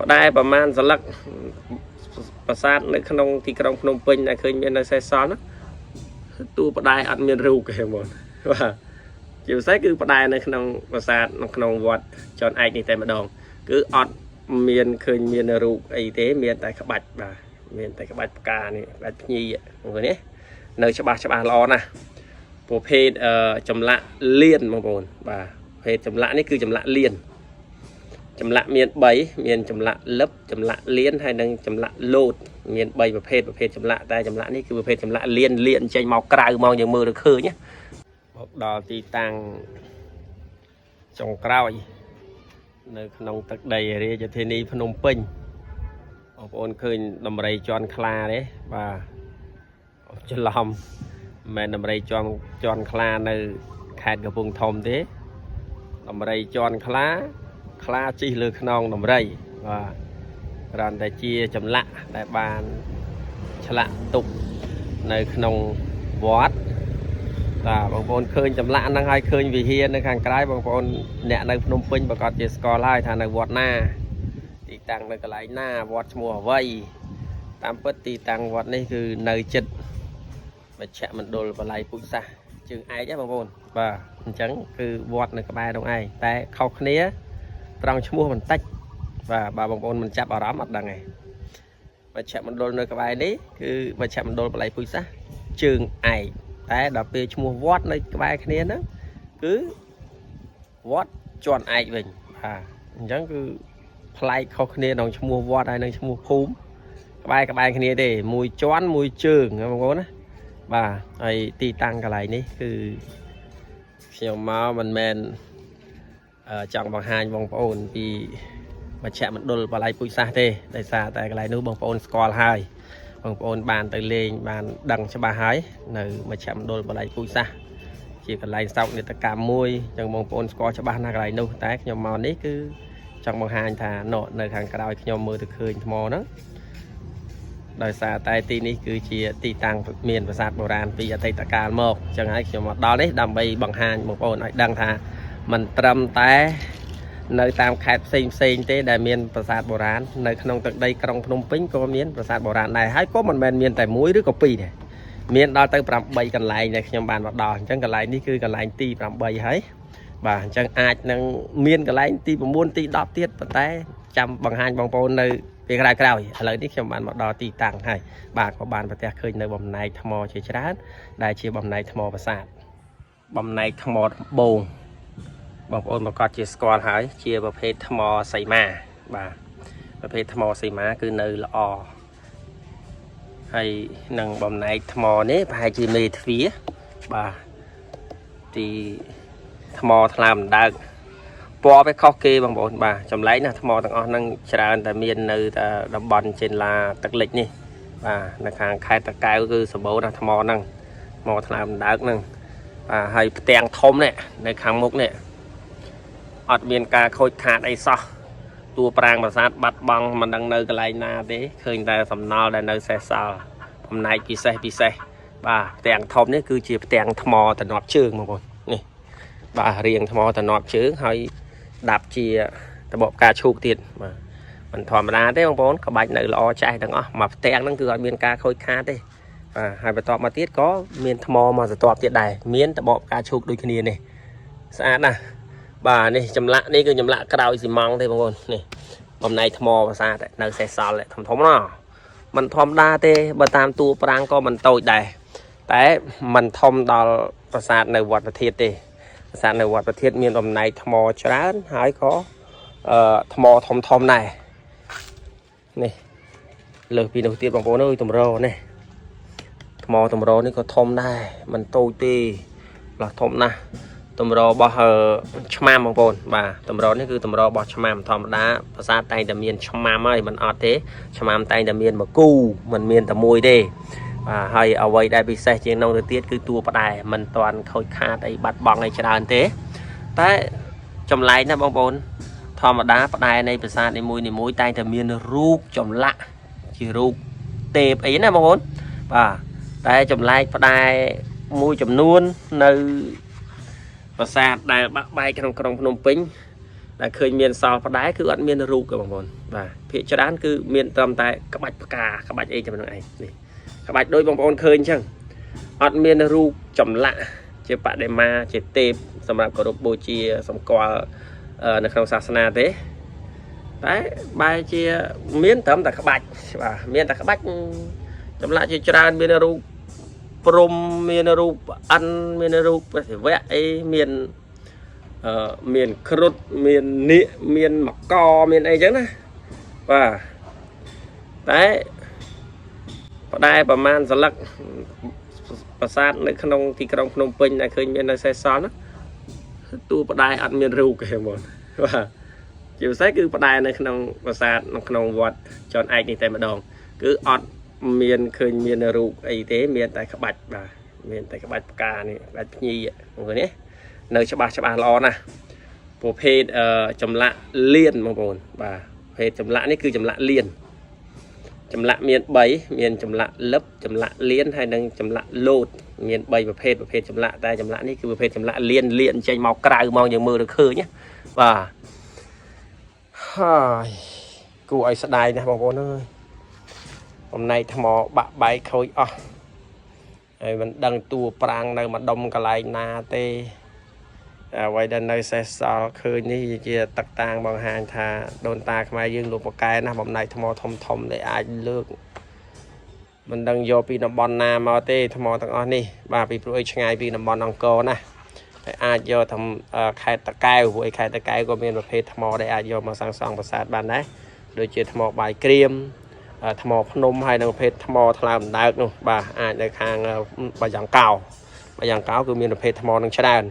ផ្ដែប្រមាណសន្លឹកប្រាសាទនៅក្នុងទីក្រុងភ្នំពេញដែលឃើញមាននៅសេសសល់ណាតួផ្ដែអត់មានរូបទេបងបាទជាពិសេសគឺផ្ដែនៅក្នុងប្រាសាទនៅក្នុងវត្តចនឯកនេះតែម្ដង គឺអត់មានឃើញមានរូបអីទេ មានតែក្បាច់បាទមានតែក្បាច់ផ្កានេះក្បាច់ភ្ញីបងប្អូននេះនៅច្បាស់ច្បាស់ល្អណាស់ប្រភេទអឺចម្លាក់លៀនបងប្អូនបាទប្រភេទចម្លាក់នេះគឺចម្លាក់លៀនចម្លាក់មាន3មានចម្លាក់លឹបចម្លាក់លៀនហើយនិងចម្លាក់លោតមាន3ប្រភេទប្រភេទចម្លាក់តែចម្លាក់នេះគឺប្រភេទចម្លាក់លៀនលៀនចេញមកក្រៅមកយើងមើលទៅឃើញណាមកដល់ទីតាំងចុងក្រោយ នៅក្នុងទឹកដីរាជធានីភ្នំពេញបងប្អូនឃើញដំរីជាន់ខ្លាទេបាទច្រឡំមិនមែនដំរីជាន់ជាន់ខ្លានៅខេត្តកំពង់ធំទេដំរីជាន់ខ្លាខ្លាជិះលើខ្នងដំរីបាទគ្រាន់តែជាចម្លាក់ដែលបានឆ្លាក់ទុកនៅក្នុងវត្ត បាទបងប្អូនឃើញចម្លាក់ហ្នឹងហើយឃើញវិហារនៅខាងក្រៅបងប្អូនអ្នកនៅភ្នំពេញប្រកាសជាស្គាល់ហើយថានៅវត្តណាទីតាំងនៅកន្លែងណាវត្តឈ្មោះអ្វីតាមពិតទីតាំងវត្តនេះគឺនៅចិត្តមជ្ឈមណ្ឌលបល័យពូជសាសន៍ជើងឯកហ៎បងប្អូនបាទអញ្ចឹងគឺវត្តនៅក្បែរនោះឯងតែខុសគ្នាត្រង់ឈ្មោះបន្តិចបាទបើបងប្អូនមិនចាប់អារម្មណ៍អត់ដឹងទេមជ្ឈមណ្ឌលនៅក្បែរនេះគឺមជ្ឈមណ្ឌលបល័យពូជសាសន៍ជើងឯក តែដល់ពេលឈ្មោះវត្តនៅក្បែរគ្នាហ្នឹងគឺវត្តជាន់ឯកវិញបាទអញ្ចឹងគឺប្លែកខុសគ្នាក្នុងឈ្មោះវត្តហើយនិងឈ្មោះភូមិក្បែរក្បែរគ្នាទេមួយជាន់មួយជើងណាបងប្អូនណាបាទហើយទីតាំងកន្លែងនេះគឺខ្ញុំមកមិនមែនអឺចង់បង្ហាញបងប្អូនពីមជ្ឈមណ្ឌលបល័យពូជសាសន៍ទេដោយសារតែកន្លែងនោះបងប្អូនស្គាល់ហើយ បងប្អូនបានទៅលេងបានដឹងច្បាស់ហើយនៅមជ្ឈមណ្ឌលបល័យពូជសាសន៍ជាកន្លែងសោកនាដកម្មមួយអញ្ចឹងបងប្អូនស្គាល់ច្បាស់ណាស់កន្លែងនោះតែខ្ញុំមកនេះគឺចង់បង្ហាញថានៅនៅខាងក្រោយខ្ញុំមើលទៅឃើញថ្មហ្នឹងដោយសារតែទីនេះគឺជាទីតាំងមានប្រាសាទបុរាណពីអតីតកាលមកអញ្ចឹងហើយខ្ញុំមកដល់នេះដើម្បីបង្ហាញបងប្អូនឲ្យដឹងថាมันត្រឹមតែ នៅតាមខេត្តផ្សេងផ្សេងទេដែលមានប្រាសាទបុរាណនៅក្នុងទឹកដីក្រុងភ្នំពេញក៏មានប្រាសាទបុរាណដែរហើយក៏មិនមែនមានតែមួយឬក៏ពីរដែរមានដល់ទៅ8កន្លែងដែលខ្ញុំបានមកដល់អញ្ចឹងកន្លែងនេះគឺកន្លែងទី8ហើយបាទអញ្ចឹងអាចនឹងមានកន្លែងទី9ទី10ទៀតប៉ុន្តែចាំបង្ហាញបងប្អូននៅពេលក្រោយៗឥឡូវនេះខ្ញុំបានមកដល់ទីតាំងហើយបាទក៏បានប្រទះឃើញនៅបំណែកថ្មជាច្រើនដែលជាបំណែកថ្មប្រាសាទបំណែកថ្មដំបូង បងប្អូនប្រកាសជាស្គាល់ហើយជាប្រភេទថ្មសីមាបាទប្រភេទថ្មសីមាគឺនៅល្អហើយនឹងបំណែកថ្មនេះប្រហែលជាមេទ្វារបាទទីថ្មថ្លើមដើកពណ៌វាខុសគេបងប្អូនបាទចម្លែកណាស់ថ្មទាំងអស់ហ្នឹងច្រើនតែមាននៅតែតំបន់ចេនឡាទឹកលិចនេះបាទនៅខាងខេត្តតាកែវគឺសម្បូរណាស់ថ្មហ្នឹងថ្មថ្លើមដើកហ្នឹងបាទហើយផ្ទាំងធំនេះនៅខាងមុខនេះ អត់មានការខូចខាតអីសោះតួប្រាង្គប្រាសាទបាត់បង់មិនដឹងនៅកន្លែងណាទេឃើញតែសំណល់ដែលនៅសេសសល់បំណែកពិសេសពិសេសបាទផ្ទាំងធំនេះគឺជាផ្ទាំងថ្មតំណប់ជើងបងប្អូននេះបាទរៀងថ្មតំណប់ជើងហើយដាប់ជាតបកផ្កាឈូកទៀតបាទមិនធម្មតាទេបងប្អូនក្បាច់នៅល្អចាស់ទាំងអស់មកផ្ទាំងហ្នឹងគឺអត់មានការខូចខាតទេបាទហើយបន្ទាប់មកទៀតក៏មានថ្មមកបន្ទាប់ទៀតដែរមានតបកផ្កាឈូកដូចគ្នានេះស្អាតណាស់ បាទនេះចម្លាក់នេះគឺចម្លាក់ក្រោយស៊ីម៉ង់ទេបងប្អូននេះបំណែកថ្មប្រាសាទនៅសេសសល់ធំធំណោះមិនធម្មតាទេបើតាមតួប្រាង្គក៏មិនតូចដែរតែមិនធំដល់ប្រាសាទនៅវត្តប្រធាតទេប្រាសាទនៅវត្តប្រធាតមានបំណែកថ្មច្រើនហើយក៏អឺថ្មធំធំដែរនេះលើសពីនោះទៀតបងប្អូនអើយតម្រនេះថ្មតម្រនេះក៏ធំដែរមិនតូចទេផ្លោះធំណាស់ តម្ររបស់អឺឆ្មាំបងប្អូនបាទតម្រនេះគឺតម្ររបស់ឆ្មាំធម្មតាប្រាសាទតែងតែមានឆ្មាំហើយមិនអត់ទេឆ្មាំតែងតែមានមួយគូមិនមានតែមួយទេបាទហើយអ្វីដែលពិសេសជាងនោះទៅទៀតគឺតួផ្ដែមិនទាន់ខូចខាតអីបាត់បង់អីច្រើនទេតែចម្លែកណាស់បងប្អូនធម្មតាផ្ដែនៃប្រាសាទនីមួយនីមួយតែងតែមានរូបចម្លាក់ជារូបទេពអីណាបងប្អូនបាទតែចម្លែកផ្ដែមួយចំនួននៅ ប្រាសាទដែលបាក់បែកក្នុងក្រុងភ្នំពេញដែលឃើញមានសល់ផ្ដែគឺអត់មានរូបទេបងប្អូន បាទភាគច្រើនគឺមានត្រឹមតែក្បាច់ផ្កាក្បាច់អីតែប៉ុណ្្នឹងឯងនេះក្បាច់ដូចបងប្អូនឃើញអញ្ចឹងអត់មានរូបចម្លាក់ជាបដិមាជាទេពសម្រាប់គោរពបូជាសម្គាល់នៅក្នុងសាសនាទេតែបែរជាមានត្រឹមតែក្បាច់បាទមានតែក្បាច់ចម្លាក់ជាច្រើនមានរូបព្រំមានរូបអិនមានរូបព្រះសិវៈអីមានមានគ្រុឌមាននាគមានមកមានអីចឹងណាបាទតែផ្ដែប្រមាណសន្លឹកប្រាសាទនៅក្នុងទីក្រុងភ្នំពេញដែលឃើញមាននៅសេសសល់ណាតួផ្ដែអត់មានរូបទេហ្មងបាទជាពិសេសគឺផ្ដែនៅក្នុងប្រាសាទនៅក្នុងវត្តចនឯកនេះតែម្ដងគឺអត់មានឃើញមានរូបអីទេមានតែក្បាច់បាទមានតែក្បាច់ផ្កានេះក្បាច់ភ្ញីបងប្អូននេះនៅច្បាស់ច្បាស់ល្អណាស់ប្រភេទចម្លាក់លៀនបងប្អូនបាទប្រភេទចម្លាក់នេះគឺចម្លាក់លៀនចម្លាក់មាន3មានចម្លាក់លឹបចម្លាក់លៀនហើយនិងចម្លាក់លោតមាន3ប្រភេទប្រភេទចម្លាក់តែចម្លាក់នេះគឺប្រភេទចម្លាក់លៀនលៀនចេញមកក្រៅមកយើងមើលទៅឃើញណាបាទហើយគួរឲ្យស្ដាយណាស់បងប្អូនអើយបំណែកថ្មបាក់បែកខូចអស់ហើយមិនដឹងតួប្រាំងនៅម្ដុំកន្លែងណាទេអ្វីដែលនៅសេសសល់ឃើញនេះជាទឹកតាងបង្ហាញថាដូនតាខ្មែរយើងលោកប្រកែណាស់បំណែកថ្មធំធំដែលអាចលើកមិនដឹងយកពីតំបន់ណាមកទេថ្មទាំងអស់នេះបាទពីព្រោះអីឆ្ងាយពីតំបន់អង្គរណាហើយអាចយកធ្វើខេត្តតាកែវព្រោះអីខេត្តតាកែវក៏មានប្រភេទថ្មដែលអាចយកមកសាងសង់ប្រាសាទបានដែរដូចជាថ្មបាយក្រៀមថ្មភ្នំហើយនិងប្រភេទថ្មថ្លើមដើកនោះបាទអាចនៅខាងបាយ៉ាងកោបាយ៉ាងកោគឺមានប្រភេទថ្មនឹងច្រើន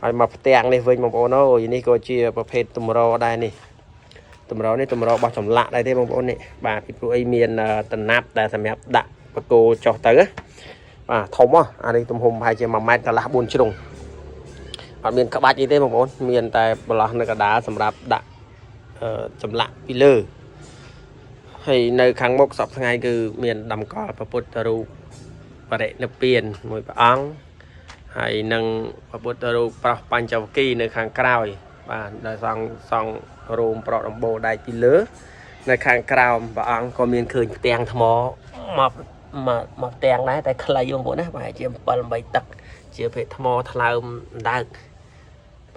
ហើយមកផ្ទាំងនេះវិញបងប្អូនអើយនេះក៏ជាប្រភេទទម្រដែរនេះទម្រនេះទម្ររបស់ចម្លាក់ដែរទេបងប្អូននេះបាទពីព្រោះអីមានតំណាប់ដែលសម្រាប់ដាក់បកគោចុះទៅណាបាទធំហ៎អានេះទំហំប្រហែលជា1ម៉ែត្រកន្លះ4ជ្រុងអត់មានក្បាច់អីទេបងប្អូនមានតែបន្លោះនៅកណ្ដាលសម្រាប់ដាក់ចម្លាក់ពីលើហើយនៅខាងមុខសពថ្ងៃគឺមានដំកល់ព្រះពុទ្ធរូបបរិនិព្វានមួយព្រះអង្គហើយនឹងព្រះពុទ្ធរូបប្រោះបញ្ចវគិ្គយ៍នៅខាងក្រោយបាទដែលសង់សង់រោមប្រកដំបូលដែកពីលើនៅខាងក្រោមព្រះអង្គក៏មានឃើញផ្ទាំងថ្មមកមកមកផ្ទាំងដែរតែខ្លីបងប្អូនណាប្រហែលជា7 8ទឹកជាភេទថ្មថ្លើមដើក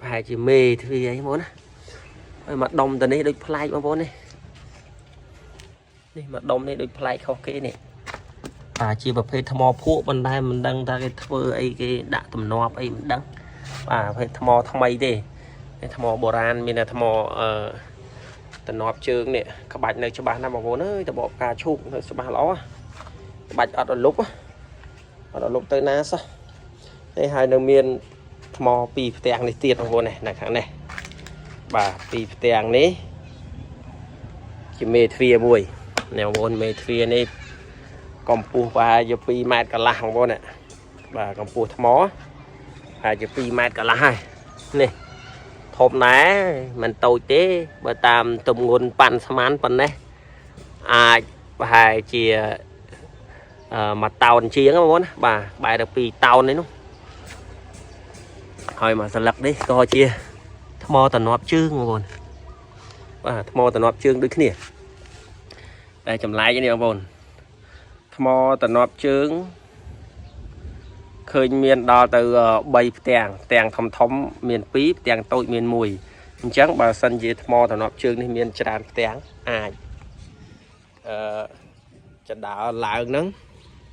ប្រហែលជាមេទ្វាអីបងប្អូនណាហើយមកដុំទៅនេះដូចប្លែកបងប្អូននេះនេះមកដុំនេះដូចប្លែកខុសគេនេះបាទជាប្រភេទថ្មភក់ប៉ុន្តែមិនដឹងថាគេធ្វើអីគេដាក់ទំនាប់អីមិនដឹងបាទប្រភេទថ្មថ្មីទេថ្មបុរាណមានតែថ្មអឺតំណប់ជើងនេះក្បាច់នៅច្បាស់ណាស់បងប្អូនអើយតបកផ្កាឈូកនៅច្បាស់ល្អក្បាច់អត់រលុបអត់រលុបទៅណាសោះនេះហើយនៅមានថ្មពីរផ្ទាំងនេះទៀតបងប្អូននេះនៅខាងនេះបាទពីរផ្ទាំងនេះជាមេទ្វារមួយនេះបងប្អូនមេទ្វារនេះកម្ពស់ប្រហែលជា2ម៉ែត្រកន្លះបងប្អូននេះបាទកម្ពស់ថ្មប្រហែលជា2ម៉ែត្រកន្លះហើយនេះធំណែមិនតូចទេបើតាមទម្ងន់ប៉ាន់ស្មានប៉ុណ្ណេះអាចប្រហែលជាមួយតោនជាងបងប្អូនណាបាទបែរទៅ2តោននេះនោះហើយមួយស្លឹកនេះក៏ជាថ្មតំណប់ជើងបងប្អូនបាទថ្មតំណប់ជើងដូចគ្នាតែចម្លែកនេះបងប្អូនថ្មតំណប់ជើងឃើញមានដល់ទៅ3ផ្ទាំងផ្ទាំងធំធំមាន2ផ្ទាំងតូចមាន1អញ្ចឹងបើសិនជាថ្មតំណប់ជើងនេះមានច្រើនផ្ទាំងអាចអឺចដើឡើងហ្នឹង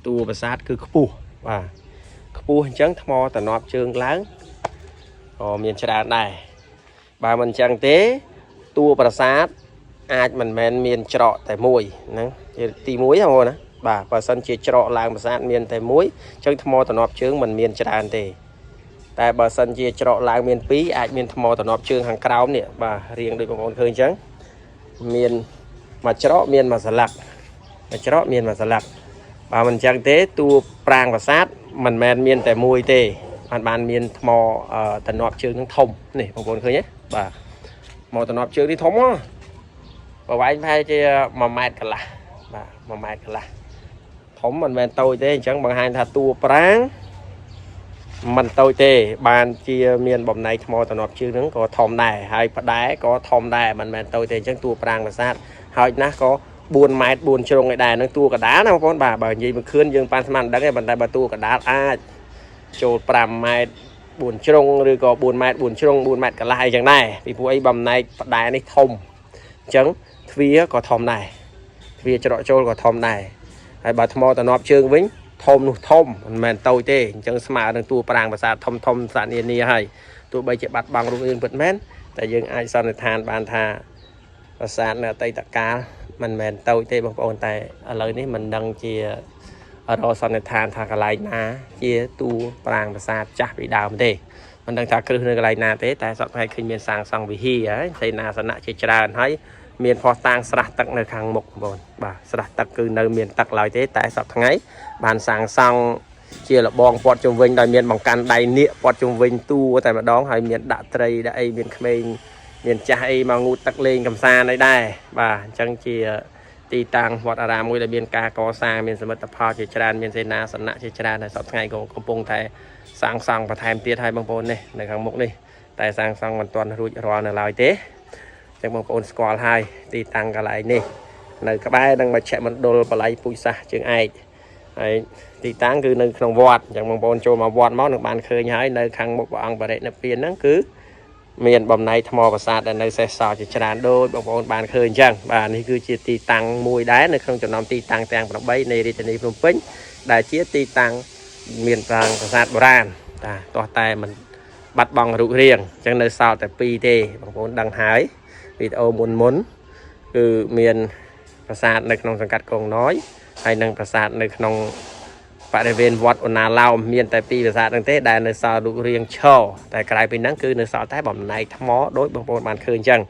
តួប្រាសាទគឺខ្ពស់បាទខ្ពស់អញ្ចឹងថ្មតំណប់ជើងឡើងក៏មានច្រើនដែរបើមិនអញ្ចឹងទេតួប្រាសាទអាចមិនមែនមានច្រកតែមួយហ្នឹងជាទី1ហ្នឹងបងប្អូនណាបាទបើសិនជាច្រកឡើងប្រាសាទមានតែមួយអញ្ចឹងថ្មតំណប់ជើងមិនមានច្រើនទេតែបើសិនជាច្រកឡើងមាន2អាចមានថ្មតំណប់ជើងខាងក្រោមនេះបាទរៀងដូចបងប្អូនឃើញអញ្ចឹងមានមួយច្រកមានមួយស្លឹកមួយច្រកមានមួយស្លឹកបើមិនអញ្ចឹងទេតួប្រាង្គប្រាសាទមិនមែនមានតែមួយទេបានបានមានថ្មតំណប់ជើងនឹងធំនេះបងប្អូនឃើញទេបាទថ្មតំណប់ជើងនេះធំហ៎ប្រវែងប្រហែលជា1ម៉ែត្រកន្លះបាទ1ម៉ែត្រកន្លះធំមិនមែនតូចទេអញ្ចឹងបង្ហាញថាតួប្រាង្គ មិនតូចទេ បានជាមានបំណែកថ្មតំណប់ជើងហ្នឹងក៏ធំដែរហើយផ្ដែក៏ធំដែរមិនមែនតូចទេអញ្ចឹងតួប្រាង្គប្រាសាទហើយណាស់ក៏4ម៉ែត្រ4ជ្រុងឯដែរហ្នឹងតួកដាលណាបងប្អូនបាទបើនិយាយមួយខឿនយើងប៉ាន់ស្មានមិនដឹងទេប៉ុន្តែបើតួកដាលអាចចូល5ម៉ែត្រ4ជ្រុងឬក៏4ម៉ែត្រ4ជ្រុង4ម៉ែត្រកន្លះអីចឹងដែរពីព្រោះអីបំណែកផ្ដែនេះធំអញ្ចឹងទ្វារក៏ធំដែរទ្វារច្រកចូលក៏ធំដែរហើយបើថ្មតំណប់ជើងវិញធំនោះធំមិនមែនតូចទេអញ្ចឹងស្មើនឹងតួប្រាង្គប្រាសាទធំធំសានានាហើយទោះបីជាបាត់បង់រូបរាងពិតមែនតែយើងអាចសន្និដ្ឋានបានថាប្រាសាទនៅអតីតកាលមិនមែនតូចទេបងប្អូនតែឥឡូវនេះមិនដឹងជារកសន្និដ្ឋានថាកន្លែងណាជាតួប្រាង្គប្រាសាទចាស់ពីដើមទេមិនដឹងថាគ្រឹះនៅកន្លែងណាទេតែសប្តាហ៍ឃើញមានសាងសង់វិហារហើយសេនាសនៈជាច្រើនហើយមានភស្តុតាងស្រះទឹកនៅខាងមុខបងប្អូនបាទស្រះទឹកគឺនៅមានទឹកឡើយទេតែសប្តាហ៍ថ្ងៃបានសាងសង់ជាលបងព័ទ្ធជុំវិញដោយមានបង្កាន់ដៃនាគព័ទ្ធជុំវិញតួតែម្ដងហើយមានដាក់ត្រីដាក់អីមានក្មេងមានចាស់អីមកងូតទឹកលេងកំសាន្តអីដែរបាទអញ្ចឹងជាទីតាំងវត្តអារាមមួយដែលមានការកសាងមានសមិទ្ធផលជាច្រើនមានសេនាសនៈជាច្រើនហើយសប្តាហ៍ថ្ងៃក៏កំពុងតែសាងសង់បន្ថែមទៀតហើយបងប្អូននេះនៅខាងមុខនេះតែសាងសង់មិនទាន់រួចរាល់នៅឡើយទេអញ្ចឹងបងប្អូនស្គាល់ហើយទីតាំងកន្លែងនេះនៅក្បែរនឹងមជ្ឈមណ្ឌលបល័យពូជសាសន៍ជើងឯកហើយទីតាំងគឺនៅក្នុងវត្តអញ្ចឹងបងប្អូនចូលមកវត្តមកនឹងបានឃើញហើយនៅខាងមុខព្រះអង្គបរិនិព្វានហ្នឹងគឺមានបំណែកថ្មប្រាសាទដែលនៅសេសសល់ជាច្រើនដូចបងប្អូនបានឃើញអញ្ចឹងបាទនេះគឺជាទីតាំងមួយដែរនៅក្នុងចំណោមទីតាំងទាំង8នៃរាជធានីភ្នំពេញដែលជាទីតាំងមានប្រាង្គប្រាសាទបុរាណតាទោះតែមិនបាត់បង់រូបរាងអញ្ចឹងនៅសល់តែ2ទេបងប្អូនដឹងហើយវីដេអូមុនមុនគឺមានប្រាសាទនៅក្នុងសង្កាត់កងណយហើយនិងប្រាសាទនៅក្នុងបរិវេណវត្តអូណាឡោមមានតែពីរប្រាសាទហ្នឹងទេដែលនៅសល់រូបរាងឈរតែក្រៅពីហ្នឹងគឺនៅសល់តែបំណែកថ្មដូចបងប្អូនបានឃើញអញ្ចឹង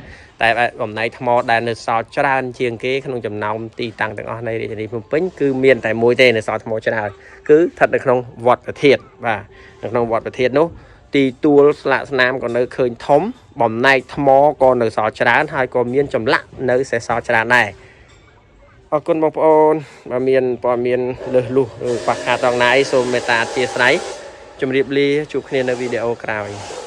តែបំណែកថ្មដែលនៅសល់ច្រើនជាងគេក្នុងចំណោមទីតាំងទាំងអស់នៃរាជធានីភ្នំពេញគឺមានតែមួយទេនៅសល់ថ្មច្រើនគឺស្ថិតនៅក្នុងវត្តព្រះធាតុបាទនៅក្នុងវត្តព្រះធាតុនោះទីទួលស្លាកស្នាមក៏នៅឃើញធំបំណែកថ្មក៏នៅសល់ច្រើនហើយក៏មានចម្លាក់នៅសេសសល់ច្រើនដែរអរគុណបងប្អូនបើមានព័ត៌មានលើសលុះឬខ្វះខាតត្រង់ណាអីសូមមេត្តាអធ្យាស្រ័យជម្រាបលាជួបគ្នានៅវីដេអូក្រោយ។